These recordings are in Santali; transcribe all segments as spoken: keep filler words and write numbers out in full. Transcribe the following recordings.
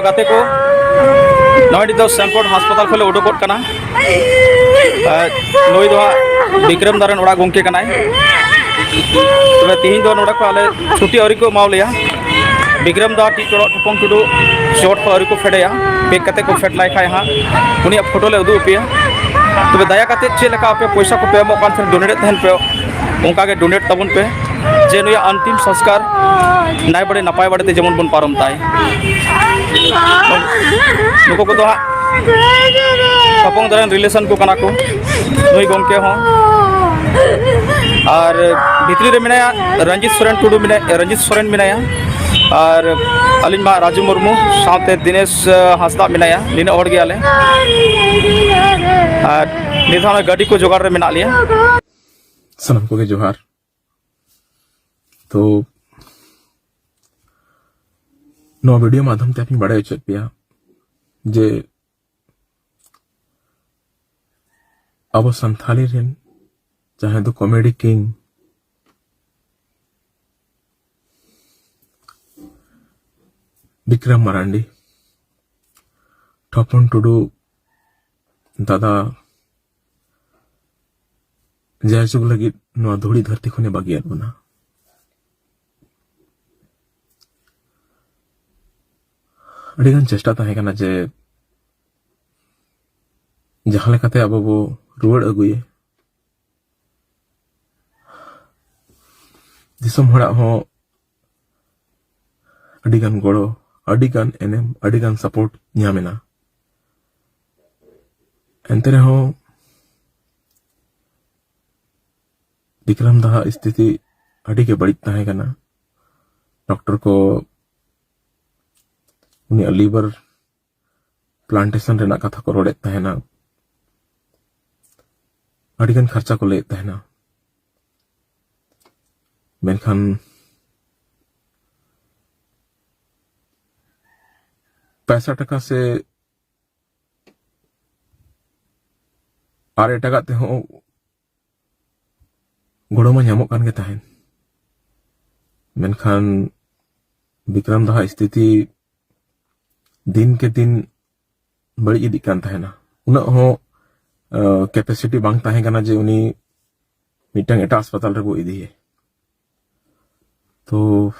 ᱜᱟᱛᱮ ᱠᱚ, ᱱᱚᱜᱼᱚᱭ ᱱᱤᱛᱚᱜ ᱥᱮᱢᱯᱚᱴ ᱦᱟᱥᱯᱟᱛᱟᱞ ᱠᱷᱚᱱ ᱞᱮ ᱩᱰᱩᱠᱚᱜ ᱠᱟᱱᱟ᱾ ᱟᱨ ᱱᱩᱭ ᱫᱚ ᱦᱟᱸᱜ ᱵᱤᱠᱨᱚᱢ ᱫᱟ ᱨᱮᱱ ᱚᱲᱟᱜ ᱜᱚᱢᱠᱮ ᱠᱟᱱᱟᱭ᱾ ᱛᱚᱵᱮ ᱛᱤᱦᱤᱧ ᱫᱚ ᱱᱚᱰᱮ ᱠᱷᱚᱱ ᱟᱞᱮ ᱪᱷᱩᱴᱤ ᱟᱹᱣᱨᱤ ᱠᱚ ᱮᱢᱟᱣ ᱞᱮᱭᱟ᱾ ᱵᱤᱠᱨᱚᱢ ᱫᱟ ᱴᱤᱡ ᱴᱚᱲᱚᱜ ᱴᱷᱚᱯᱚᱝ ᱴᱩᱰᱩ ᱪᱚᱴ ᱠᱷᱚᱱ ᱟᱹᱣᱨᱤ ᱠᱚ ᱯᱷᱮᱰᱮᱭᱟ᱾ ᱯᱮᱠ ᱠᱟᱛᱮ ᱠᱚ ᱯᱷᱮᱰ ᱞᱟᱭ ᱠᱷᱟᱡ ᱦᱟᱸᱜ ᱩᱱᱤᱭᱟᱜ ᱯᱷᱳᱴᱳ ᱞᱮ ᱩᱫᱩᱜ ᱟᱯᱮᱭᱟ᱾ ᱛᱚᱵᱮ ᱫᱟᱭᱟ ᱠᱟᱛᱮ ᱪᱮᱫ ᱞᱮᱠᱟ ᱟᱯᱮ ᱯᱚᱭᱥᱟ ᱠᱚᱯᱮ ᱮᱢᱚᱜ ᱠᱟᱱ ᱛᱟᱦᱮᱸᱱ, ᱰᱳᱱᱮᱴ ᱛᱟᱦᱮᱱ ᱯᱮ, ᱚᱱᱠᱟ ᱜᱮ ᱰᱳᱱᱮᱴ ᱛᱟᱵᱚᱱ ᱯᱮ, ᱡᱮ ᱱᱩᱭᱟᱜ ᱟᱱᱛᱤᱢ ᱥᱚᱝᱥᱠᱟᱨ ᱱᱟᱭ ᱵᱟᱲᱮ ᱱᱟᱯᱟᱭ ᱵᱟᱲᱮ ᱛᱮ ᱡᱮᱢᱚᱱ ᱵᱚᱱ ᱯᱟᱨᱚᱢ ᱛᱟᱭ᱾ ᱱᱩᱠᱩ ᱠᱚᱫᱚ ᱦᱟᱸᱜ ᱦᱚᱯᱚᱝ ᱫᱟ ᱨᱮᱱ ᱨᱤᱞᱮᱥᱚᱱ ᱠᱚ ᱠᱟᱱᱟ ᱠᱚ, ᱱᱩᱭ ᱜᱚᱢᱠᱮ ᱦᱚᱸ᱾ ᱟᱨ ᱵᱷᱤᱛᱨᱤ ᱨᱮ ᱢᱮᱱᱟᱭᱟ ᱨᱚᱧᱡᱤᱛ ᱥᱚᱨᱮᱱ ᱴᱩᱰᱩ ᱢᱮᱱᱟᱭᱟ, ᱨᱚᱧᱡᱤᱛ ᱥᱚᱨᱮᱱ ᱢᱮᱱᱟᱭᱟ᱾ ᱟᱨ ᱟᱹᱞᱤᱧ ᱢᱟ ᱨᱟᱡᱩ ᱢᱩᱨᱢᱩ, ᱥᱟᱶᱛᱮ ᱫᱤᱱᱮᱥ, ᱟᱸ, ᱦᱟᱸᱥᱫᱟᱜ ᱢᱮᱱᱟᱭᱟ᱾ ᱱᱤᱱᱟᱹᱜ ᱦᱚᱲ ᱜᱮᱭᱟᱞᱮ᱾ ᱟᱨ ᱱᱤᱛ ᱦᱚᱸ ᱚᱱᱟ ᱜᱟᱹᱰᱤ ᱠᱚ ᱡᱚᱜᱟᱲ ᱨᱮ ᱢᱮᱱᱟᱜ ᱞᱮᱭᱟ᱾ ᱥᱟᱱᱟᱢ ᱠᱚᱜᱮ ᱡᱚᱦᱟᱨ᱾ ᱛᱚ, ᱱᱚᱣᱟ ᱵᱷᱤᱰᱤᱭᱳ ᱢᱟᱫᱽᱫᱷᱚᱢ ᱛᱮ ᱟᱯᱮᱧ ᱵᱟᱲᱟᱭ ᱦᱚᱪᱚᱭᱮᱫ ᱯᱮᱭᱟ ᱡᱮ ᱟᱵᱚ ᱥᱟᱱᱛᱷᱟᱞᱤ ᱨᱮᱱ ᱡᱟᱦᱟᱸᱭ ᱫᱚ ᱠᱚᱢᱮᱰᱤ ᱠᱤᱝ ᱵᱤᱠᱨᱚᱢ ᱢᱟᱨᱟᱱᱰᱤ, ᱴᱷᱚᱯᱚᱱ ᱴᱩᱰᱩ ᱫᱟᱫᱟ ᱡᱟᱭᱡᱩᱜᱽ ᱞᱟᱹᱜᱤᱫ ᱱᱚᱣᱟ ᱫᱷᱩᱲᱤ ᱫᱷᱟᱹᱨᱛᱤ ᱠᱷᱚᱱᱮ ᱵᱟᱹᱜᱤᱭᱟᱫ ᱵᱚᱱᱟ᱾ ᱟᱹᱰᱤᱜᱟᱱ ᱪᱮᱥᱴᱟ ᱛᱟᱦᱮᱸ ᱠᱟᱱᱟ ᱡᱮ ᱡᱟᱦᱟᱸ ᱞᱮᱠᱟᱛᱮ ᱟᱵᱚ ᱵᱚ ᱨᱩᱣᱟᱹᱲ ᱟᱹᱜᱩᱭᱮ᱾ ᱫᱤᱥᱚᱢ ᱦᱚᱲᱟᱜ ᱦᱚᱸ ᱟᱹᱰᱤᱜᱟᱱ ᱜᱚᱲᱚ, ᱟᱹᱰᱤᱜᱟᱱ ᱮᱱᱮᱢ, ᱟᱹᱰᱤᱜᱟᱱ ᱥᱟᱯᱳᱨᱴ ᱧᱟᱢ ᱮᱱᱟ᱾ ᱮᱱᱛᱮ ᱨᱮᱦᱚᱸ ᱵᱤᱠᱨᱚᱢ ᱫᱟᱦᱟᱜ ᱥᱛᱷᱤᱛᱤ ᱟᱹᱰᱤ ᱜᱮ ᱵᱟᱹᱲᱤᱡ ᱛᱟᱦᱮᱸ ᱠᱟᱱᱟ᱾ ᱰᱚᱠᱴᱚᱨ ᱠᱚ ᱩᱱᱤᱭᱟᱜ ᱞᱤᱵᱷᱟᱨ ᱯᱞᱟᱱᱴᱮᱥᱚᱱ ᱨᱮᱱᱟᱜ ᱠᱟᱛᱷᱟ ᱠᱚ ᱨᱚᱲᱮᱫ ᱛᱟᱦᱮᱱᱟ, ᱟᱹᱰᱤᱜᱟᱱ ᱠᱷᱚᱨᱪᱟ ᱠᱚ ᱞᱟᱹᱭᱮᱫ ᱛᱟᱦᱮᱱᱟ᱾ ᱢᱮᱱᱠᱷᱟᱱ ᱯᱚᱭᱥᱟ ᱴᱟᱠᱟ ᱥᱮ ᱟᱨ ᱮᱴᱟᱜᱟᱜ ᱛᱮᱦᱚᱸ ᱜᱚᱲᱚ ᱢᱟ ᱧᱟᱢᱚᱜ ᱠᱟᱱ ᱜᱮ ᱛᱟᱦᱮᱸᱱ, ᱢᱮᱱᱠᱷᱟᱱ ᱵᱤᱠᱨᱚᱢ ᱫᱟᱦᱟᱜ ᱥᱛᱷᱤᱛᱤ ᱫᱤᱱ ᱠᱮ ᱫᱤᱱ ᱵᱟᱹᱲᱤᱡ ᱤᱫᱤᱜ ᱠᱟᱱ ᱛᱟᱦᱮᱱᱟ᱾ ᱩᱱᱟᱹᱜ ᱦᱚᱸ ᱠᱮᱯᱮᱥᱤᱴᱤ ᱵᱟᱝ ᱛᱟᱦᱮᱸ ᱠᱟᱱᱟ ᱡᱮ ᱩᱱᱤ ᱢᱤᱫᱴᱟᱝ ᱮᱴᱟᱜ ᱦᱟᱥᱯᱟᱛᱟᱞ ᱨᱮᱵᱚ ᱤᱫᱤᱭᱮ᱾ ᱛᱚ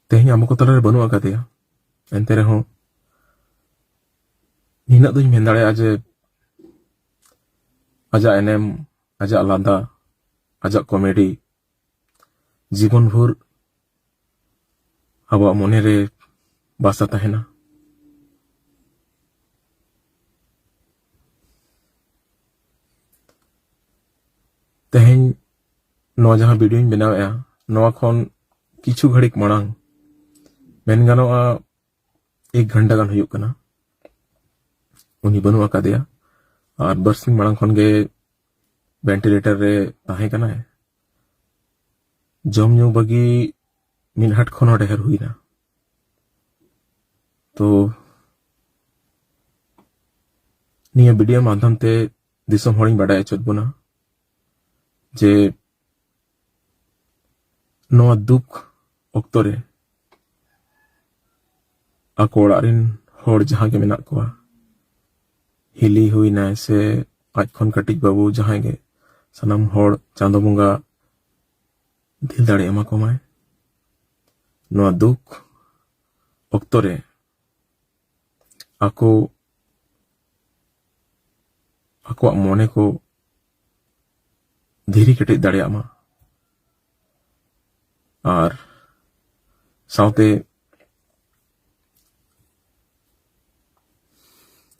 ᱛᱮᱦᱮᱧ ᱟᱵᱚ ᱠᱚ ᱛᱟᱞᱟᱨᱮ ᱵᱟᱹᱱᱩᱜ ᱟᱠᱟᱫᱮᱭᱟ, ᱮᱱᱛᱮ ᱨᱮᱦᱚᱸ ᱱᱤᱱᱟᱹᱜ ᱫᱚᱧ ᱢᱮᱱ ᱫᱟᱲᱮᱭᱟᱜᱼᱟ ᱡᱮ ᱟᱡᱟᱜ ᱮᱱᱮᱢ, ᱟᱡᱟᱜ ᱞᱟᱸᱫᱟ, ᱟᱡᱟᱜ ᱠᱚᱢᱮᱰᱤ ᱡᱤᱵᱚᱱ ᱵᱷᱳᱨ ᱟᱵᱚᱣᱟᱜ ᱢᱚᱱᱮᱨᱮ ᱵᱟᱥᱟ ᱛᱟᱦᱮᱱᱟ᱾ ᱛᱮᱦᱮᱧ ᱱᱚᱣᱟ ᱡᱟᱦᱟᱸ ᱵᱷᱤᱰᱤᱭᱳᱧ ᱵᱮᱱᱟᱣᱮᱫᱼᱟ, ᱱᱚᱣᱟ ᱠᱷᱚᱱ ᱠᱤᱪᱷᱩ ᱜᱷᱟᱹᱲᱤᱠ ᱢᱟᱲᱟᱝ, ᱢᱮᱱ ᱜᱟᱱᱚᱜᱼᱟ ᱮᱠ ᱜᱷᱚᱱᱴᱟ ᱜᱟᱱ ᱦᱩᱭᱩᱜ ᱠᱟᱱᱟ, ᱩᱱᱤ ᱵᱟᱹᱱᱩᱜ ᱟᱠᱟᱫᱮᱭᱟ᱾ ᱟᱨ ᱵᱟᱨᱥᱤᱧ ᱢᱟᱲᱟᱝ ᱠᱷᱚᱱ ᱜᱮ ᱵᱷᱮᱱᱴᱤᱞᱮᱴᱚᱨ ᱨᱮ ᱛᱟᱦᱮᱸ ᱠᱟᱱᱟᱭ᱾ ᱡᱚᱢ ᱧᱩ ᱵᱟᱹᱜᱤ ᱢᱤᱫ ᱦᱟᱴ ᱠᱷᱚᱱ ᱦᱚᱸ ᱰᱷᱮᱨ ᱦᱩᱭᱱᱟ᱾ ᱛᱚ ᱱᱤᱭᱟᱹ ᱵᱷᱤᱰᱤᱭᱳ ᱢᱟᱫᱽᱫᱷᱚᱢ ᱛᱮ ᱫᱤᱥᱚᱢ ᱦᱚᱲᱤᱧ ᱵᱟᱰᱟᱭ ᱦᱚᱪᱚᱭᱮᱫ ᱵᱚᱱᱟ ᱡᱮ ᱱᱚᱣᱟ ᱫᱩᱠ ᱚᱠᱛᱚ ᱨᱮ ᱟᱠᱚ ᱚᱲᱟᱜ ᱨᱮᱱ ᱦᱚᱲ ᱡᱟᱦᱟᱸ ᱜᱮ ᱢᱮᱱᱟᱜ ᱠᱚᱣᱟ, ᱦᱤᱞᱤ ᱦᱩᱭᱱᱟᱭ ᱥᱮ ᱟᱡ ᱠᱷᱚᱱ ᱠᱟᱹᱴᱤᱡ ᱵᱟᱹᱵᱩ, ᱡᱟᱦᱟᱸᱭ ᱜᱮ, ᱥᱟᱱᱟᱢ ᱦᱚᱲ ᱪᱟᱸᱫᱚ ᱵᱚᱸᱜᱟ ᱫᱤᱞ ᱫᱟᱲᱮ ᱮᱢᱟ ᱠᱚᱢᱟᱭ᱾ ᱱᱚᱣᱟ ᱫᱩᱠ ᱚᱠᱛᱚ ᱨᱮ ᱟᱠᱚ ᱟᱠᱚᱣᱟᱜ ᱢᱚᱱᱮ ᱠᱚ ᱫᱷᱤᱨᱤ ᱠᱮᱴᱮᱡ ᱫᱟᱲᱮᱭᱟᱜ ᱢᱟ᱾ ᱟᱨ ᱥᱟᱶᱛᱮ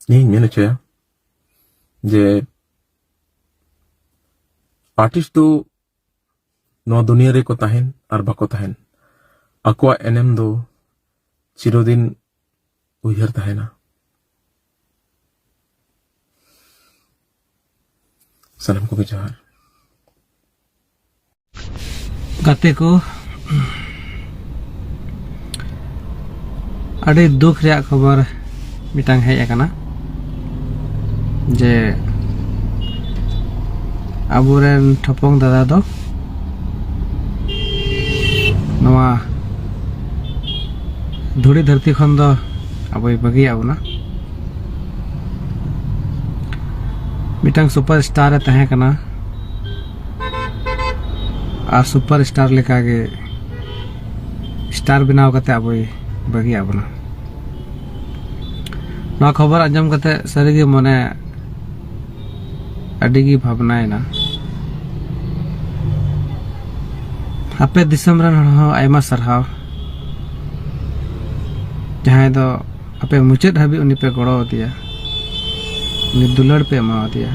ᱱᱤᱭᱟᱹᱧ ᱢᱮᱱ ᱦᱚᱪᱚᱭᱟ ᱡᱮ ᱟᱨᱴᱤᱥᱴ ᱫᱚ ᱱᱚᱣᱟ ᱫᱩᱱᱤᱭᱟᱹ ᱨᱮᱠᱚ ᱛᱟᱦᱮᱱ ᱟᱨ ᱵᱟᱠᱚ ᱛᱟᱦᱮᱱ, ᱟᱠᱚᱣᱟᱜ ᱮᱱᱮᱢ ᱫᱚ ᱪᱤᱨᱚᱫᱤᱱ ᱩᱭᱦᱟᱹᱨ ᱛᱟᱦᱮᱱᱟ᱾ ᱥᱟᱱᱟᱢ ᱠᱚᱜᱮ ᱡᱚᱦᱟᱨ᱾ ᱜᱟᱛᱮ ᱠᱚ, ᱟᱹᱰᱤ ᱫᱩᱠ ᱨᱮᱭᱟᱜ ᱠᱷᱚᱵᱚᱨ ᱢᱤᱫᱴᱟᱝ ᱦᱮᱡ ᱟᱠᱟᱱᱟ ᱡᱮ ᱟᱵᱚᱨᱮᱱ ᱴᱷᱚᱯᱚᱝ ᱫᱟᱫᱟ ᱫᱚ ᱱᱚᱣᱟ ᱫᱷᱩᱲᱤ ᱫᱷᱟᱹᱨᱛᱤ ᱠᱷᱚᱱ ᱫᱚ ᱟᱵᱚᱭ ᱵᱟᱹᱜᱤᱭᱟᱜ ᱵᱚᱱᱟ᱾ ᱢᱤᱫᱴᱟᱝ ᱥᱩᱯᱟᱨ ᱥᱴᱟᱨ ᱮ ᱛᱟᱦᱮᱸ ᱠᱟᱱᱟ ᱟᱨ ᱥᱩᱯᱟᱨ ᱥᱴᱟᱨ ᱞᱮᱠᱟᱜᱮ ᱥᱴᱟᱨ ᱵᱮᱱᱟᱣ ᱠᱟᱛᱮ ᱟᱵᱚᱭ ᱵᱟᱹᱜᱤᱭᱟᱜ ᱵᱚᱱᱟ᱾ ᱱᱚᱣᱟ ᱠᱷᱚᱵᱚᱨ ᱟᱸᱡᱚᱢ ᱠᱟᱛᱮ ᱥᱟᱹᱨᱤᱜᱮ ᱢᱚᱱᱮ ᱟᱹᱰᱤ ᱜᱮ ᱵᱷᱟᱵᱽᱱᱟᱭᱮᱱᱟ᱾ ᱟᱯᱮ ᱫᱤᱥᱚᱢ ᱨᱮᱱ ᱦᱚᱲ ᱦᱚᱸ ᱟᱭᱢᱟ ᱥᱟᱨᱦᱟᱣ, ᱡᱟᱦᱟᱸᱭ ᱫᱚ ᱟᱯᱮ ᱢᱩᱪᱟᱹᱫ ᱦᱟᱹᱵᱤᱡ ᱩᱱᱤ ᱯᱮ ᱜᱚᱲᱚ ᱟᱫᱮᱭᱟ, ᱩᱱᱤ ᱫᱩᱞᱟᱹᱲ ᱯᱮ ᱮᱢᱟᱣᱟᱫᱮᱭᱟ,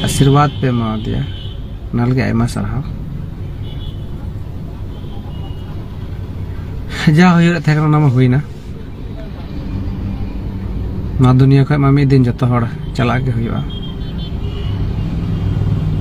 ᱟᱥᱤᱨᱵᱟᱫᱽ ᱯᱮ ᱮᱢᱟᱣᱟᱫᱮᱭᱟ, ᱚᱱᱟ ᱞᱟᱹᱜᱤᱫ ᱟᱭᱢᱟ ᱥᱟᱨᱦᱟᱣ᱾ ᱡᱟ ᱦᱩᱭᱩᱜ ᱛᱟᱦᱮᱸ ᱠᱟᱱᱟ ᱚᱱᱟ ᱢᱟ ᱦᱩᱭᱱᱟ᱾ ᱱᱚᱣᱟ ᱫᱩᱱᱤᱭᱟᱹ ᱠᱷᱚᱱ ᱢᱟ ᱢᱤᱫ ᱫᱤᱱ ᱡᱚᱛᱚ ᱦᱚᱲ ᱪᱟᱞᱟᱜ ᱜᱮ ᱦᱩᱭᱩᱜᱼᱟ᱾